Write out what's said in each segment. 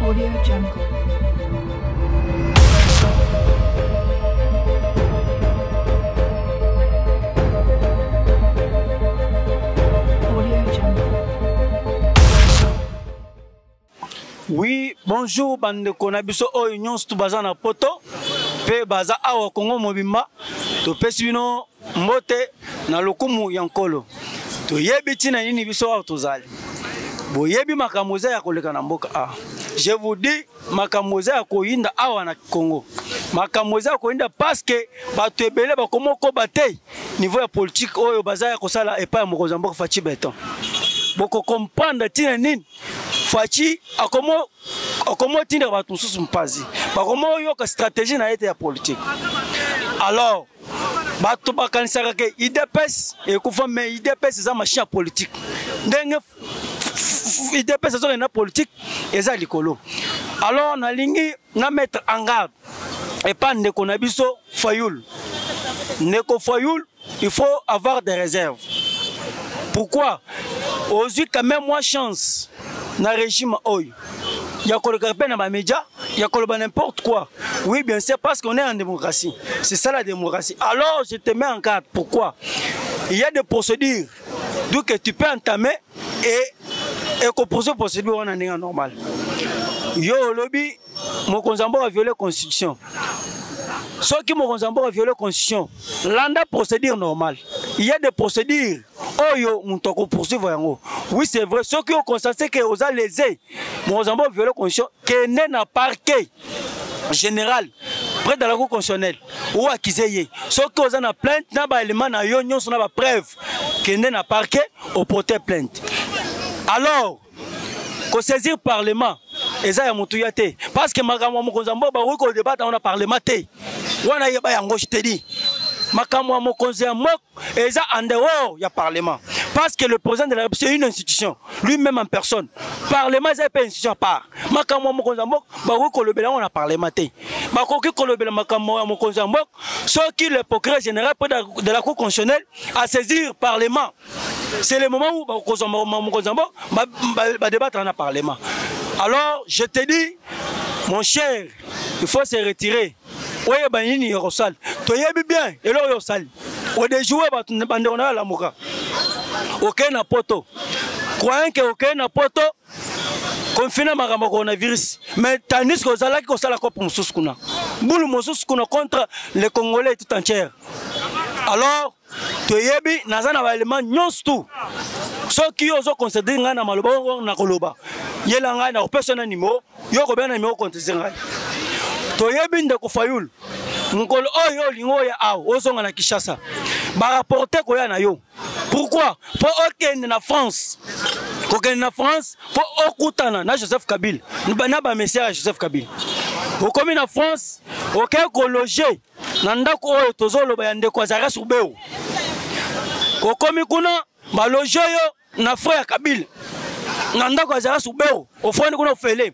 Audio Jungle. Audio Jungle. Oui, bonjour bandeko na biso oyo nyonso tu baza na poto mpe baza awa Kongo mobimba topesi bino mbote na lokumu ya Nkolo. Toyebi ntina nini biso awa tozali. Boyebi makambo eza ya koleka na mboka awa. Je vous dis makambo eza ya koyinda awa na Congo. Makambo eza ya koyinda parce que bato ebele bakomokoba te niveau ya politique oyo baza ya kosala epai ya mokonzi ya mboka Fatshi Beton. Boko comprendre ntina nini Fatshi akomo akomo tinda bato mosusu mpazi bakomo oyoka stratégie na ye te ya politique. Alors bato bakanisaka ke UDPS ekufa, mais UDPS eza machine ya politique. Ndenge UDPS ezokende na politique eza likolo. Alors nalingi na mettre en garde epa ndeko na biso Fayulu. Ndeko Fayulu, il faut avoir des réserves. Pourquoi? Ozwi quand même moi chance na régime oyo ya koleka mpe na bamédia ya koloba n'importe quoi. Oui, bien sûr, parce qu'on est en démocratie. C'est ça la démocratie. Alors je te mets en garde. Pourquoi? Il y a des procédures donc que tu peux entamer et ekoposer procédure wana ndenge normal. Yo olobi mokonzi ya mboka viole constitution. Soki mokonzi ya mboka viole constitution, landa procédure normale. Il y a des procédures oyo moto akopoursuivre yango. Oui, c'est vrai, soki oconstate ke oza lésé, mokonzi ya mboka viole constitution, kende na parquet général près de la cour constitutionnelle ou accusé ye. Soki oza na plainte na ba élément na yo nyonso na ba preuve, kende na parquet oporter plainte. Alors kosaisir parlement eza ya motuya te, parce que makambo ya mokonzi ya mboka bakoki kodebata yango na parlement te. Wana yeba yango, je te dis, makambo ya mokonzi ya mboka eza en dehors ya parlement, parce que le président de la République, c'est une institution lui-même en personne. Parlement eza mpe institution à part. Makambo ya mokonzi ya mboka bakoki kolobela yango na parlement te. Bakoki kolobela makambo ya mokonzi ya mboka soki le procureur général près de la cour constitutionnelle a saisir parlement. C'est le moment où bakozwa mokonzi ya mboka badébattre na parlement. Alors je te dis, mon cher, il faut se retirer. Oyeba nini ya kosala, toyebi bien eloko oyo osali, odejoue bato bandeko na yo alamuka. Okei na poto, croyant ke okei na poto confine makambo ya coronavirus, mais tandis que ozalaki kosala kope mosusu kuna, bulu mosusu kuna contre les Congolais tout entière. Alors toyebi, naza na baelema nyonso tu. Soki yo ozoconsidere ngai na maloba oyo nakoloba, yela ngai, nakopesa na nimero, yo kobenga na nimero, conteste ngai. Toyebi ndeko Fayulu, mokolo oyo olingi oya awa, ozonga na Kinshasa, baraporte koya na yo. Pourquoi? Mpo okende na France, kokende na France mpo okutana na Joseph Kabila na bamesia ya Joseph Kabila. Okomi na France, okei kologe na ndako oyo tozoloba ya ndeko Azarias Ruberwa. Okomi kuna, baloge yo na frère ya Kabila na ndako ya Azarias Ruberwa, ofandi kuna ofele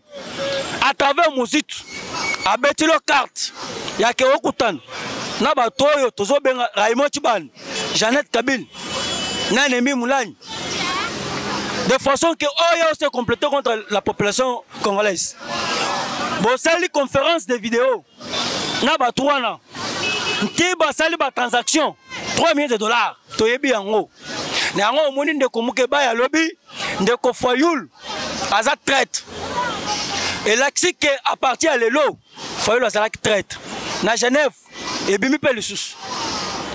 à travers Muzitu abeti lo carte ya ke okutana na bato oyo tozobenga Raymond Tshibanda, Jeannette Kabila na Néhémie Mwilanya, de façon que oyo se compléter contre la population congolaise. Bosali conférence de vidéo na bato wana nti basali batransaction 3 millions de dollars, toyebi yango. Na yango omoni ndeko Mukebay alobi ndeko Fayulu aza traître. Elakisi ke à partir ya lelo Fayulu azalaki traître. Na Genève ebimi mpe lisusu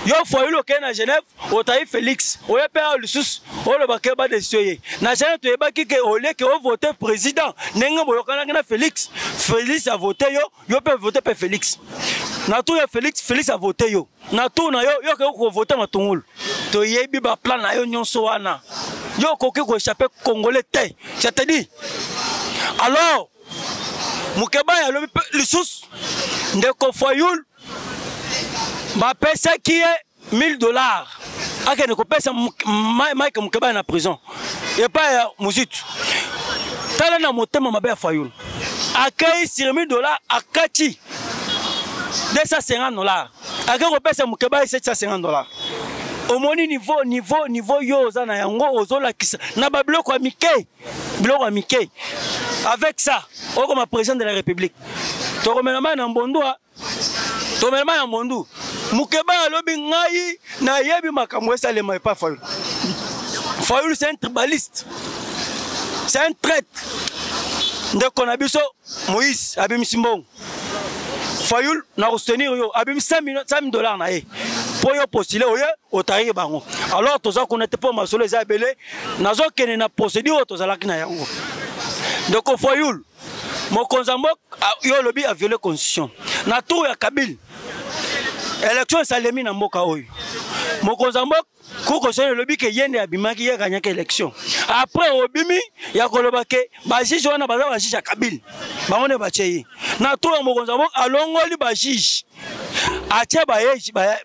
yo Fayulu okei na Genève, otayi Félix, oye mpe awa lisusu olobaka badesio ye na Genève. Toyebaki ke olie ke ovote président ndenge boyokanaki na Félix. Félix avote yo, yo mpe vote mpe Félix na tour ya Félix, Félix avote yo na tour na yo, yo okoki kovote matungulu. Toyebi baplan na yo nyonso wana, yo okoki koéchappe Congolais te, je te dis. Alors Mukebay alobi mpe lisusu ndeko Fayulu bapesaki ye 1000 $ akende kopesa Mike Mukebay na prison epai ya Muzitu. Tala na motema mabe ya Fayulu, akei sur 1000 $ akati 250 $, akei kopesa Mukebay 750 $. Omoni niveau yo oza na yango, ozolakisa na babiloko ya mike, biloko ya mike. Avec ça, okoma président de la République. Tokomela mai na mbondu, tokomela mai ya mbondu. Mukeba alobi ngai nayebi makambo esalema epa Fayulu. Fayulu c'est un tribaliste. C'est un traître. Ndeko na biso Moïse abimisi mbongo. Fayulu na kosoutenir yo abimisi 100 dollars na ye mpo yo postule oye otariki bango. Alors toza kuna te mpo masolo eza ebele, nazokende na procédure oyo tozalaki na yango. Ndeko Fayulu, mokonzi ya mboka yo olobi a viole constitution na tour ya Kabila, élection esalemi na mboka oyo. Mokonzi ya mboka Cour constitutionnelle elobi ke ye nde abimaki, ye aganyaki élection. Après obimi ya koloba ke bajuge wana baza bajuge ya Kabila, bango nde batie ye na tour ya mokonzi ya mboka, alongoli bajuge atie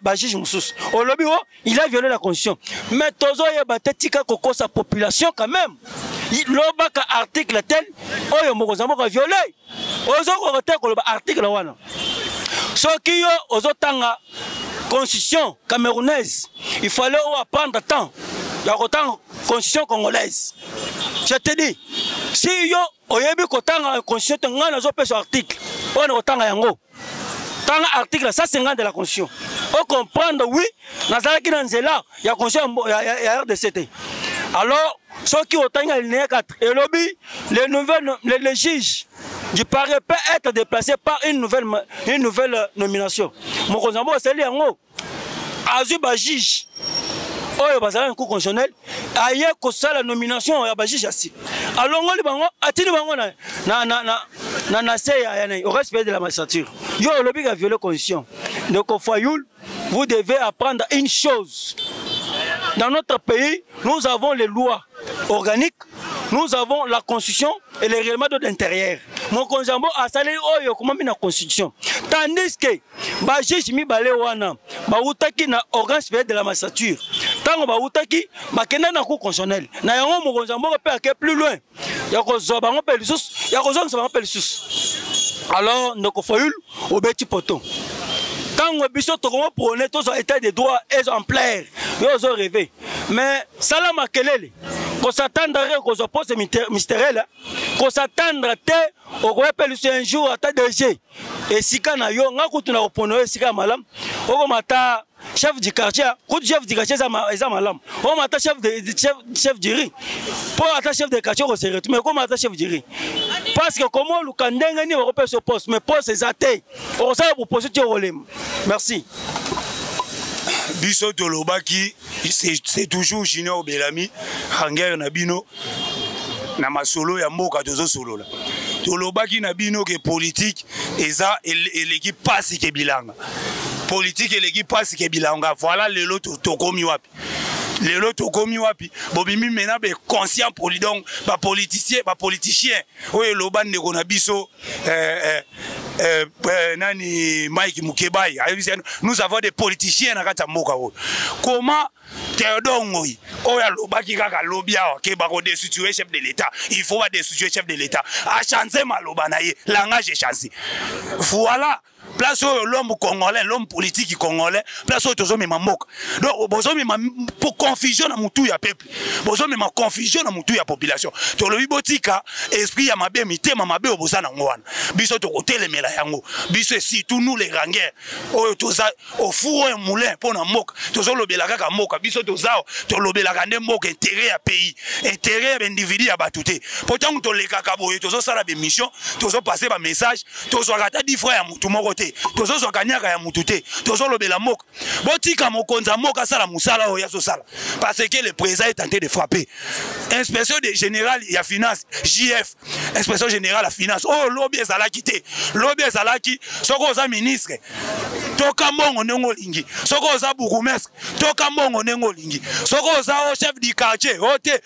bajuge mosusu. Olobi o il a violé la constitution, mais tozoyeba te, tika kokosa population quand même. Lobaka article tel oyo mokonzi ya mboka violé, ozokoka te koloba article wana. Soki yo ozotanga constitution camerounaise, il fallait o apprendre temps ya kotanga constitution congolaise. Je te dis, si yo oyebi kotanga constitution te, ngai nazopesa article oyo na kotanga yango. Tanga article 150 de la constitution, o comprendre. Oui, nazalaki na nzela ya constitution ya RDC te. Alors soki otangi alinéa 4, elobi les nouvelles, les juges du parquet peut être déplacé par une nouvelle nomination. Mokonzi yango asali yango, azwi bajuge oyo bazalaki na cour constitutionnelle, aye kosala nomination ya bajuge ya sika, alongoli bango, atindi bango na se ya au respect de la magistrature. Yo olobi ka violer constitution. Ndeko Fayulu, vous devez apprendre une chose: dans notre pays, nous avons les lois organiques, nous avons la constitution et les règlements d'ordre intérieur. Mokonzi yango asaleli oyo ekomami na constitution, tandis que bajuge mibale wana bawutaki na organe supérieur de la magistrature. Ntango bawutaki, bakenda na cour constitutionnelle na yango, mokonzi ya mboka mpe ake plus loin ya kozwa bango mpe lisusu, ya kozongisa bango mpe lisusu. Alors ndeko Fayulu, obeti poto. Ntango biso tokomo prôner tozwa état de droit exemplaire, yo ozo rêver. Mais sala makelele, kos'attendre kozwa poste ministériel, kos'attendre te okoya mpe liso un jour ata DG esika na yo. Nga kutu na kopona yo esika ya malamu, okoma ata chef du quartier. Kutu chef du quartier eza malamu, okoma ata chef du rue, mpo ata chef de quartier okose retrouver, mais okoma ata chef du rue, parce que koma oluka ndenge nini bakopesa poste, mais poste eza te, okosala proposition ti okolema. Merci. Biso tolobaki, c'est toujours Junior Belami, rangere na bino na masolo ya mboka. Tozosolola, tolobaki na bino ke politique eza eleki pasi ke bilanga, politique eleki pasi ke bilanga. Voilà, lelo tokomi wapi? Lelo tokomi wapi? Bobimi mena baconscient poli, donc bapoliticien, bapoliticien oyo eloba ndeko na biso nani, Mike Mukebai, ayebisi nous avons des politiciens na kati ya mboka oyo. Comment Théodore Ngoi oyo alobaki kaka alobi awa ke bakodestituer chef de l'État, il faut badestituer chef de l'État, achange maloba na ye, langage echange? Voilà place oyo l'homme congolais, l'homme politique congolais, place oyo tozomema mboka. Donc bozomema po confusion na mutu ya peuple, bozomema confusion na mutu ya population. Tolobi botika esprit ya mabe, mitema mabe oyo boza nango wana. Biso tokotelemela yango. Biso, surtout nous les rangers oyo toza au four et moulin mpo na mboka, tozolobela kaka mboka. Biso toza tolobelaka nde mboka, intérêt ya pays, intérêt ya baindividu ya bato te. Mpo ntango tolekaka boye, tozosala baémission, tozopasser bamessage, tozwaka ata 10 francs ya mutu moko te, tozozwaka niaka ya mutu te. Tozolobela mboka. Botika mokonzi ya mboka asala mosala oyo azosala, parce que le président est tenté de frapper inspection de générale ya finance, JF, inspection générale ya finance oyo lobi ezalaki te. Lobi ezalaki soki oza ministre, toka mbongo ndenge olingi, soki oza bourgmestre, toka mbongo ndenge olingi, soki oza o chef du quartier o te,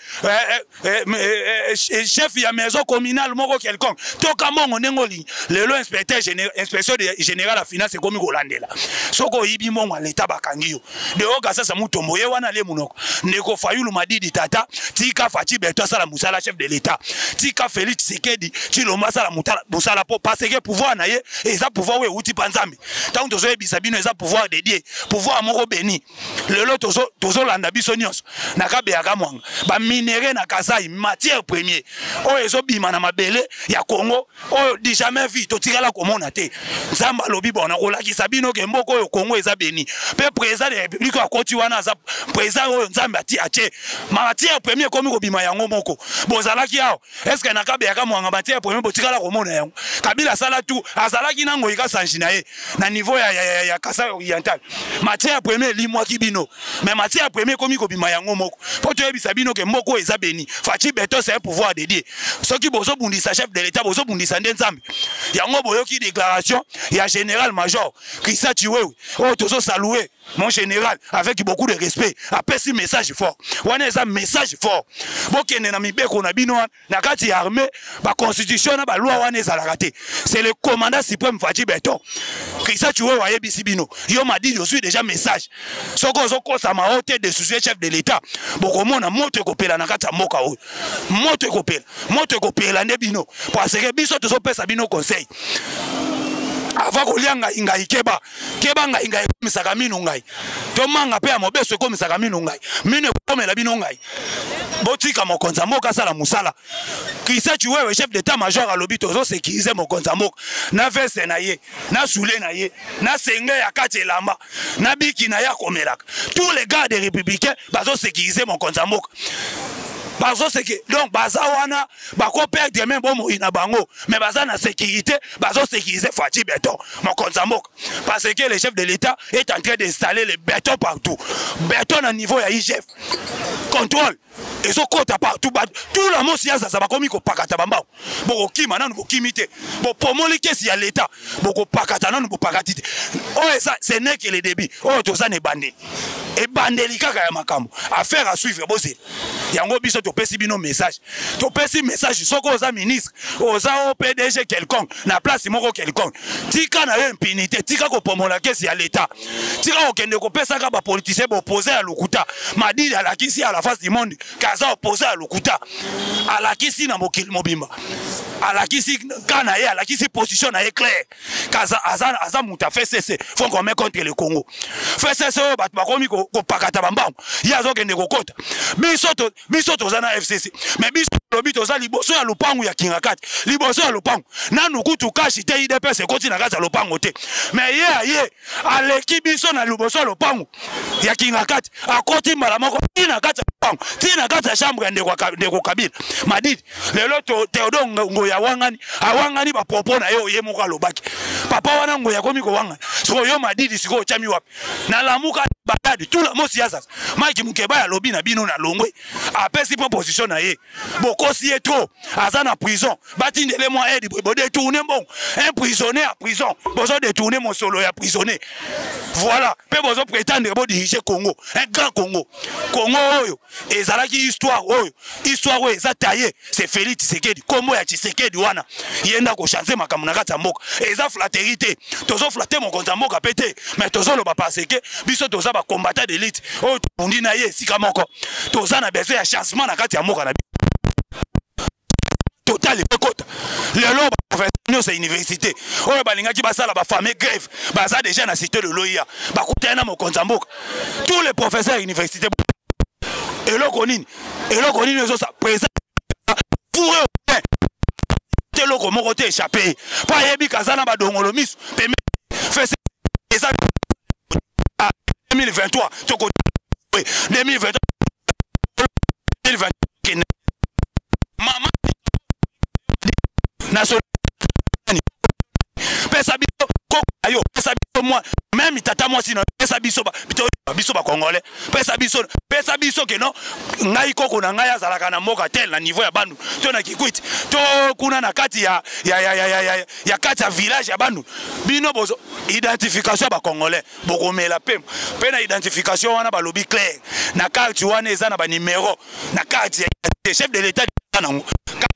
chef ya maison communale moko quelconque, toka mbongo ndenge olingi. Lelo inspecteur, inspection générale ya finance ekomi kolandela. Soki oyibi mbongo ya leta, bakangi yo. Deoka sasa Mutombo ye wana ale monoko. Ndeko Fayulu Madidi, tata, tika Fatshi Béton asala mosala, chef de l'État. Tika Félix Tshisekedi Tshilombo asala mosala, po parce que pouvoir na ye eza pouvoir oyo euti mpa Nzambe. Ntango tozoyebisa toyebisa bino eza pouvoir de Dieu, pouvoir moko béni. Lelo tozolanda biso nyonso na Kabeya Kamwanga, baminerais na Kasai, matière première oyo ezobima na mabele ya Congo, oyo du jamais vu, totikala komona te. Nzambe alobi bon, nakolakisa bino ke mboka oyo Congo eza béni. Mpe président de la République oyo akoti wana aza président oyo Nzambe ati atie matière première ekomi kobima yango moko. Bozalaki awa, est ce que na Kabeya Kamwanga matière première botikala komona yango? Kabila asala tout, azalaki na Ngoyi Kasanji na ye na niveau ya Kasai oriental, matière première elimwaki bino. Mais matière première ekomi kobima yango moko mpo toyebisa bino ke moko eza béni. Fatshi Béton, c'est un pouvoir dédié. Soki bozobundisa chef de l'État, bozobundisa nde Nzambe. Yango boyoki déclaration ya général major Christian Tshiwewe oyo tozosaluer, mon général, avec beaucoup de respect. Apesi message fort wana, eza message fort. Bokende na mibeko na bino wana na kati ya armée, baconstitution na baloi wana ezalaka te. C'est le commandant suprême Fatshi Béton, Christian Tshiwewe, ayebisi bino. Yo Madidi, ozwi déjà message. Soki ozokosama o te destituer chef de l'État, bokomona moto ekopela na kati ya mboka oyo. Moto ekopela, moto ekopela nde bino, parce que biso tozopesa bino conseil avant kolia ngai ngai. Keba, keba, ngai ngai ekomisaka minu ngai, tomanga mpe ya mobeso ekomisaka minu ngai, minu ekomela bino ngai. Botika mokonzi ya mboka asala mosala. Christian Tshiwewe, chef d'état major, alobi tozosécuriser mokonzi ya mboka na veste na ye, na soulier na ye, na senge ya kati elamba, na biki na ye akomelaka. Tous les gardes républicains bazosécuriser mokonzi ya mboka, bazoseke. Donc baza wana, bakoperdre même bomoi na bango, mais baza na sécurité, bazosécuriser Fatshi Béton, mokonzi ya mboka, parce que le chef de l'État est en train d'installer le béton partout, béton na niveau ya IGF, contrôle ezokɔta partout. Tout la mosi ya zaza bakomi kopakata bambao. Bokokima nanu bokimi te, bopomoli caisse ya l'État, bokopakata nanu bopakati te. Oyo eza, ce n'est que le début. Oyo toza na ebandeli, ebandeli kaka ya makambo. Affaire à suivre, bozela yango. Biso topesi bino message, topesi message. Soki oza ministre, oza o PDG quelconque na place moko quelconque, tika na yo impunité, tika kopomola caisse ya l'État, tika kokende kopesaka bapoliticien boopposant ya lokuta. Madidi alakisi à la face du monde ke aza opposant ya lokuta. Alakisi na mokili mobimba, alakisi ka na ye, alakisi position na ye claire kaza aza moto ya FCC, Front commun contre le Congo. FCC oyo bato bakomi kopakata bambango, ye azokende kokota. Biso toza na FCC, mais biso lobi toza liboso ya lopango ya Kingakati, liboso ya lopango nanu kutu kashi te, UDPS ekoti na kati ya lopango te, mais ye aye aleki biso na liboso ya lopango ya Kingakati, akoti mbala moko ti na kati ya lopango, ti na kati ya chambre ya ndeko Kabila. Madidi lelo, Théodore Ngoyi awangani, awangani bapropos na ye oye moko alobaki. Papa wana Ngoyi akomi kowangana. Sikoyo yo Madidi, sikoyo otyami wapi? Nalamuka badadi tula mosi ya sasa. Mike Mukeba alobi na bino na longwe, apesi proposition na ye. Bokosi ye trop, aza na prison, batindele mwa aide boye, bodétourner mbongo. Un prisonnier ya prison, bozodétourner mosolo ya prisonnier, voilà. Mpe bozoprétendre bodiriger Congo, un grand Congo. Congo oyo ezalaki histoire, oyo histoire oyo eza taye, c'est Félix Tshisekedi. Nkombo ya Tshisekedi wana, ye nda kochanger makambo na kati ya mboka. Eza flatterie te, tozoflatter mokonzi ya mboka mpe te, mais tozoloba parce que biso toza bacombattant d'élite oyo tobundi na ye esika moko. Toza na besoin ya changement na kati ya mboka na biso total. Ekota lelo, baprofesseur nyonso ya université oyo balingaki basala bafameux grève baza déjà na cité de l'OUA, bakutani na mokonzi ya mboka. Tous les professeurs ya université, eloko nini, eloko nini ezosa président fourré te, eloko moko te échappé, mpo ayebi kaza na badongolo miso pembe. Fese eza 2023, toko 2023, 2023, mama national, pesa biso koko na yo, pesa biso mwa même tata mwasi na yo, pesa biso biso bacongolais, pesa biso, pesa biso keno ngai koko na ngai azalaka na mboka tel, na niveau ya Bandu to na Kikwit to kuna na kati ya kati ya village ya Bandu. Bino bozo identification ya bacongolais, bokomela mpe mpe na identification wana. Balobi clair na carte wana, eza na banimero na carte ya chef de l'État. Nango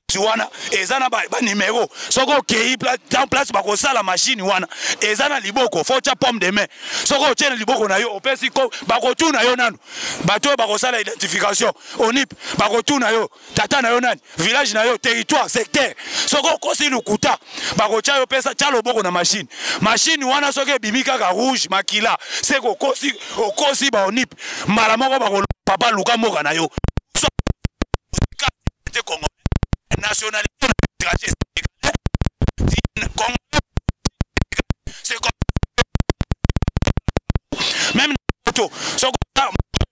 kasi wana eza na banimero ba soki okei en place bakosala mashine wana eza na liboko fo otya pomme de main. Soki otie na liboko na yo, opesi, bakotuna yo nanu. Bato oyo bakosala identification ONIP bakotuna yo tata na yo nani, village na yo, territoire, secteur. Soki okosi lokuta, bakotya yo pesa, tya loboko na mashine. Mashine wana soki ebimi kaka rouge, makila, seke okosi, okosi. Baonip mbala moko bakolo papa, luka mboka na yo te. Congolais, nationalité étranger, congolais, c'est comme même to soki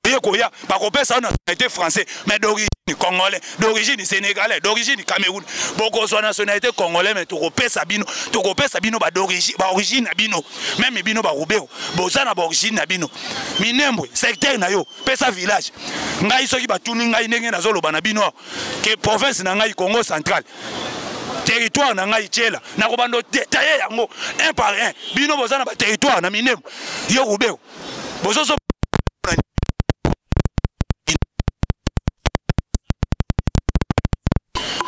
ye koya, bakopesa yo nationalité français, mais d'origine congolais, d'origine sénégalais, d'origine Cameroun. Bokozwa nationalité congolais, mais tokopesa bino, tokopesa bino baorigine na bino. Même bino barubero, boza na baorigine na bino. Minembwe, secteur na yo, pesa village. Ngai soki batuni ngai ndenge nazoloba na bino ke province na ngai Congo Central, territoire na ngai Tiela, nakobanda détailler yango un par un. Bino boza na baterritoire na Minembwe, yo Rubero bozozo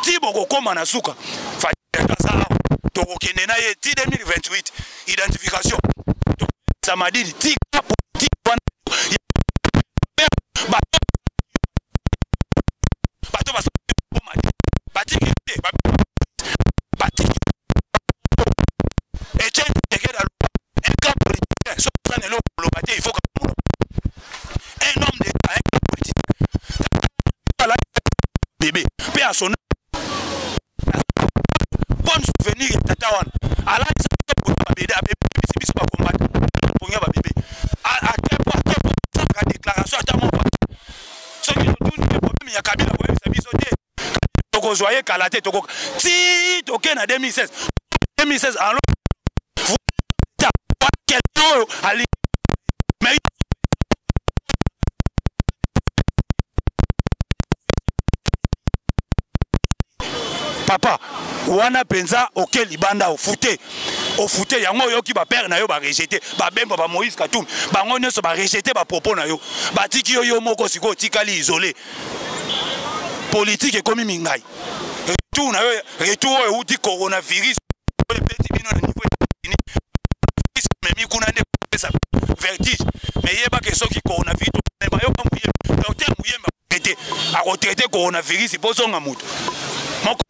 ti bokokóma na suka. Aza awa, tokokende na ye ti 2028. Identification sa madidi, tika politique wana. Bato batiki te, batiki. Etienne Tshisekedi aloba, un grand politicien, soki oza na eloko koloba te, il faut kaka un homme d'état, un grand politicien bébé mpe à son bonne souvenir ya tata wana alalisa babebe, abebisi biso bakombata pongi ya babebe. Akepo akepo asalaka déclaration ata moko. Soki totuni ye problème ya Kabila, koyebisa biso te. Tokozwa ye kala te, toko ti toke na 2016. 2016 alors, quelqu'un oyo alingi, mais papa wana mpenza oke libanda, ofute, ofute yango. Oyoki bapere na yo barejeter, babemba, bamoïse Katumbi, bango nyonso barejeter bapropos na yo, batiki yo yo moko. Sikoyo otikali isolé, politique ekomi mingai. Retour na yo, retour oyo euti coronavirus oyo ebeti bino na niveau memi kuna nde pesa vertige. Mais yebake soki coronavirus, bayoka Muyembe, docteur Muyembe akotraiter coronavirus mpo ozonga moto moko.